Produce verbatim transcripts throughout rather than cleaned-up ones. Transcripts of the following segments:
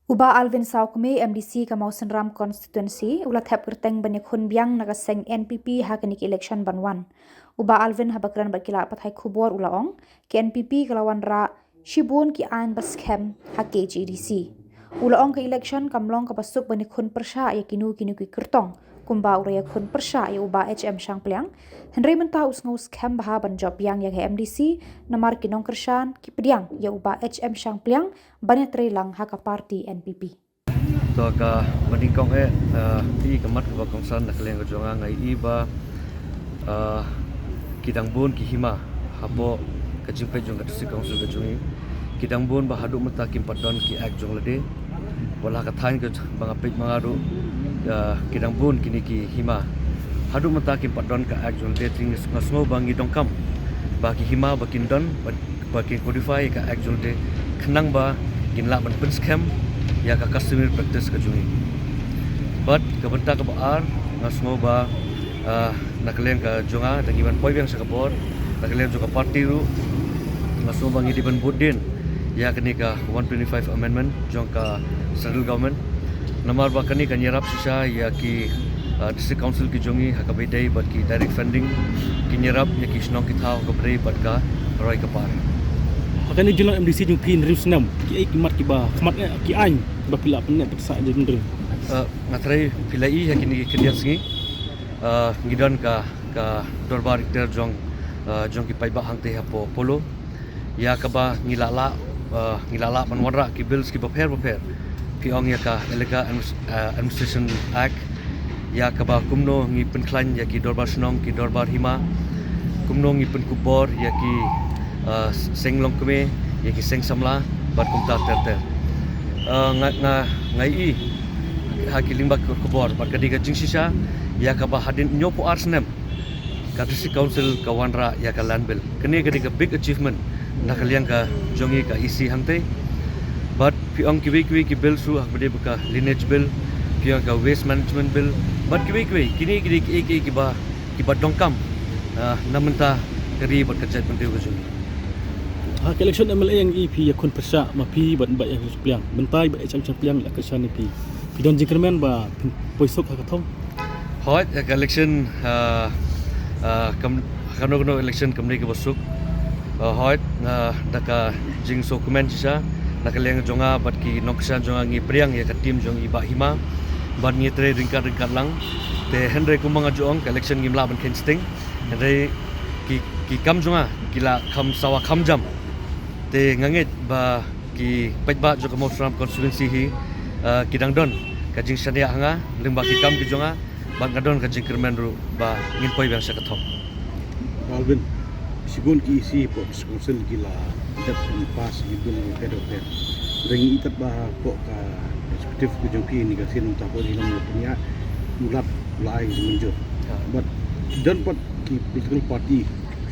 U Bah Alvin Sawkmie, M D C ka Mawsynram Constituency, u la thep kyrteng ban ïakhun biang na ka seng N P P ha kane ka election ban wan. U Bah Alvin, haba kren bad ki lad pathai khubor, u la ong, ka N P P ka la wanrah shibun ki aiñ ba skhem ha K H A D C. U la ong ka election kam long kaba suk ban ïakhun pyrshah ïa kino kino ki kyrtong, kumba u la ïakhun pyrshah ïa u Bah H M Shangpliang. Hynrei mynta u sngew skhem bha ban jop biang ïa ka M D C, namar ki nongkyrshan ki pdiang ïa u Bah H M Shangpliang ban ïatrei lang ha ka party N P P. To ka ba nyngkong eh, eh, phi ka mat kaba kongsan na ka liang ka jong nga, nga ïohi ba, eh, ki dang bun ki hima hapoh ka jingpeit jong ka District Council ka jong ngi. Ki dang bun ba haduh mynta kim pat don ki act jong lade. Wat la ka thaiñ kaba nga peit ma nga ruh, eh, ki dang bun kine ki hima. Haduh mynta kim pat don ka act jong lade, te nga sngew ba ngi donkam ba ki hima ba kin don, ba ba kin codify ka act jong lade, khnang ba kin lah ban pynskhem ïa ka customary practice ka jong ngi. Bad ka bynta kaba ar, nga sngew ba, ah, na ka liang ka jong nga, da ngi ban poi biang sha ka bor, na ka liang jong ka party ruh, nga sngew ba ngi dei ban bud dien ïa kane ka one twenty-five amendment jong ka central government. Namar ba kane kan ïarap shisha ïa ki, ah, District Council ki jong ngi ha kaba ïadei bad ki direct funding, kin ïarap ïa ki shnong ki thaw ha kaba ïadei bad ka roi ka par. Ha kane jylliew M D C jong phi hynriew snem, kiei ki mat kiba khmat, eh, ki aiñ ba phi la pynneh pynsah ïa ki hynriew? Ah, nga tharai phi la ïohi ha kine ki khyndiat sngi, ah, ngi don ka, ka dorbar ikhtiar jong, ah, jong ki paidbah hangtei hapoh Polo. Ïa kaba ngi la lah, eh, ngi la lah ban wanrah ki bills kiba pher ba pher. Phi ong ïa ka Elaka Adminis-, eh, Administration Act, ïa kaba kumno ngi pynkhlaiñ ïa ki dorbar shnong, ki dorbar hima, kumno ngi pynkupbor ïa ki, eh, seng longkmie, ïa ki seng samla, bad kumta ter ter. Eh, nga, nga, nga ïohi ha ki lyngba ki khubor bad ka dei ka jingshisha ïa kaba hadien hynñiewphew ar snem ka District Council ka wanrah ïa ka land bill. Kane ka dei ka big achievement na ka liang ka jong ngi ka E C hangtei. Bad phi ong kiwei kiwei ki bill shuh ha kaba ïadei bad ka lineage bill, phi ong ka waste management bill, bad kiwei kiwei, kine ki dei kiei kiei kiba, kiba donkam, ah, na bynta ka ri bad ka jaitbynriew ka jong ngi. Ha ka election M L A ngi ïohi phi ïakhun pyrshah ma phi bad Bah H M Shangpliang. Mynta Bah H M Shangpliang la kyrshan ïa phi. Phi don jingkyrmen ba phin poi suk ha ka thong? Hooid, ïa ka election, ah, ah, kam, kano kano election kam dei kaba suk. Ah, hooid, ah, da ka jingsngewkmen shisha na ka liang jong nga bad ki nongkyrshan jong nga, ngi pdiang ïa ka team jong i Bah Hima bad ngi trei ryngkat ryngkat lang. Te hynrei kumba nga ju ong, ka election ngim lah ban kheiñ sting. Hynrei ki, ki kam jong nga ki la kham sawa kham jam. Te nga ngeit ba ki paidbah jong ka Mawsynram constituency hi, eh, ki dang don ka jingshaniah ha nga lyngba ki kam ki jong nga, bad nga don ka jingkyrmen ruh ba ngin poi biang sha ka thong. Bah Alvin, shibun ki E C hapoh District Council ki la dep ban pass ki bill bapher bapher. Hynrei ngi ïohi tat ba hapoh ka executive ka jong phi, kane ka sien mynta hapoh jingïalam la pynïaid, u Lat u la ai ka jingmynjur. Ha. Bad don pat ki political party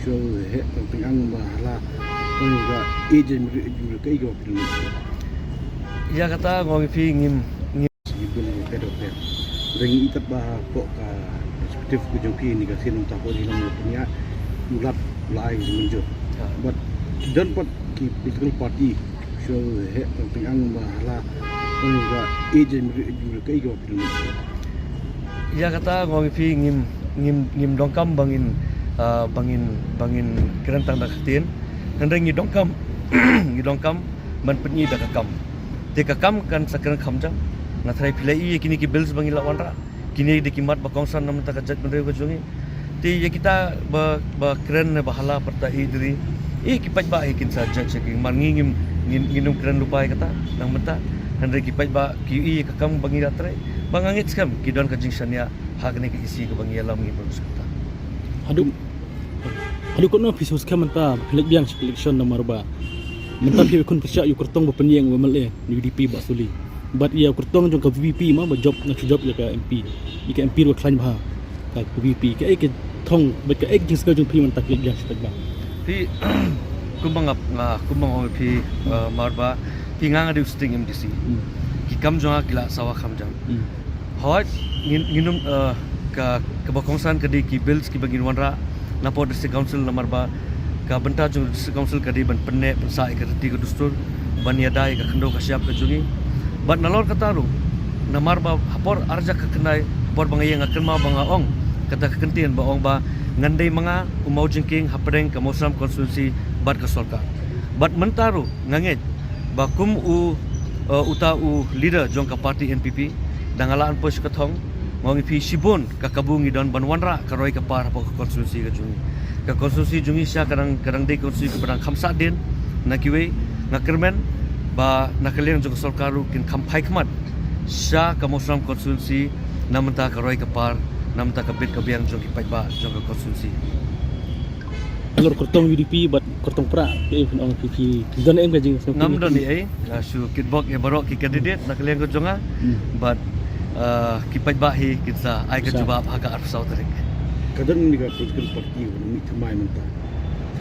shu heh tang teng ang ba hala, tang ka age and, kaei kaba phi don. Ïa kata nga ong ïa phi, ngim, ngim. Ki bill bapher bapher. Hynrei ngi ïohi tat ba hapoh ka executive ka jong phi, kane ka sien mynta hapoh jingïalam la pynïaid, u Lat u la ai ka jingmynjur. Ha. Bad don pat ki political party shu heh tang teng ang ba hala, tang ka age and, kaei kaba phi don. Ïa kata nga ong ïa phi, ngim, ngim, ngim donkam ba ngin, ah, ba ngin, ba ngin kren tang da ka ktien. Hynrei ngi donkam, ngi donkam ban pyni da ka kam. Te ka kam kan sa kren kham jam. Nga tharai phi la ïohi ïa kine ki bills ba ngi la wanrah. Kine dei ki mat ba kongsan na bynta ka jaitbynriew ka jong ngi. Te ïa kita ba, ba kren ne ba hala pat ta i dri, eh, ki paidbah hi kin sa judge ïa ki. Namar ngi ngim, ngin, ngin ym kren lypa ïa kata na bynta. Hynrei ki paidbah ki ïohi ïa ka kam ba ngi la trei, ba nga ngeit skhem ki don ka jingshaniah ha kane ka E C kaba ngi ïalam, ngi pynskhem ta. Haduh, haduh katno phi sngewskhem mynta phin leit biang sha ka election, namar ba mynta phi ïakhun pyrshah ïa u kyrtong ba pynïeng u M L A na U D P, Bah Suli. Bad ïa u kyrtong jong ka V P P ma ba jop, nga shu jop ïa ka M P. Ïa ka M P ruh khlaiñ bha ka V P P. Kaei ka thong bad kaei ka jingsngew jong phi mynta phi leit biang sha ka election? Phi, kumba nga, nga, kumba nga ong ïa phi, eh, Marba, phi, nga nga dei u sitting M D C. Hmm. Ki kam jong nga ki la sawa kham jam. Hmm. Hooid, ngin, ngin ym, eh, ka, kaba kongsan ka dei ki bills kiba ngin wanrah napoh District Council, namar ba ka bynta jong District Council ka dei ban pynneh pynsah ïa ka riti ka dustur, ban ïada ïa ka khyndew ka shyiap ka jong ngi. Bad nalor kata ruh, namar ba ha por arjak ka khyndai, ha por ba nga ïeng nga kynmaw ba nga ong kata ka kyntien ba ong ba ngan dei ma nga u maw jingkieng hapdeng ka Mawsynram constituency bad ka sorkar. Bad mynta ruh nga ngeit ba kum u, eh, uta u leader jong ka party N P P, da nga la an poi sha ka thong, nga ong ïa phi shibun ka kabu ngi don ban wanrah ka roi ka par hapoh ka constituency ka jong ngi. Ka constituency jong ngi shisha ka dang, ka dang dei constituency kaba dang kham sahdien na kiwei. Nga kyrmen ba na ka liang jong ka sorkar ruh kin kham phai khmat sha ka Mawsynram constituency na bynta ka roi ka par, na bynta ka bit ka biang jong ki paidbah jong ka constituency. Halor kyrtong U D P bad kyrtong Prah, phi, phin ong phi, phi don em ka jing, ngam don ei ei. Nga shu kitbok ïa baroh ki candidate na ka liang ka jong nga. Hmm. Bad, uh, ki paidbah hi kin sa ai ka jubab ha ka arphew saw tarik. Ka don kane ka political party ba mih thymmai mynta.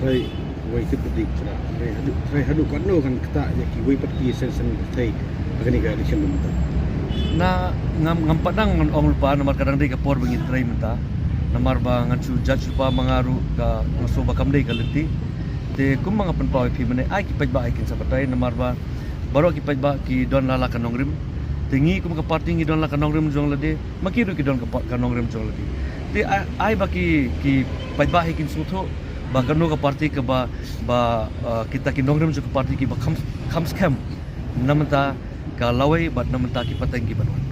Trai wei tip ka dik Prah. Trai haduh, trai haduh katno kan ktah ïa kiwei pat ki seng seng pyrthei ha kane ka election mynta. Na, ngam, ngam pat dang ngan ong lypa namar ka dang dei ka por ba ngin trei mynta. Namar ba ngan shu judge lypa ma nga ruh, ka nga sngew ba kam dei ka lynti. Te kumba nga pynpaw ïa phi mynne, ai ki paidbah ai kin sa batai namar ba baroh ki paidbah ki don la la ka nongrim. Te ngi kum ka party ngi don la ka nongrim jong lade, ma ki ruh ki don ka pa-, ka nongrim jong lade. Te ai, ai ba ki, ki paidbah hi kin sngewthuh ba kano ka party kaba, ba, uh, kita ki nongrim jong ka party kiba kham, kham skhem na bynta ka lawei bad na bynta ki pateng kiban wan.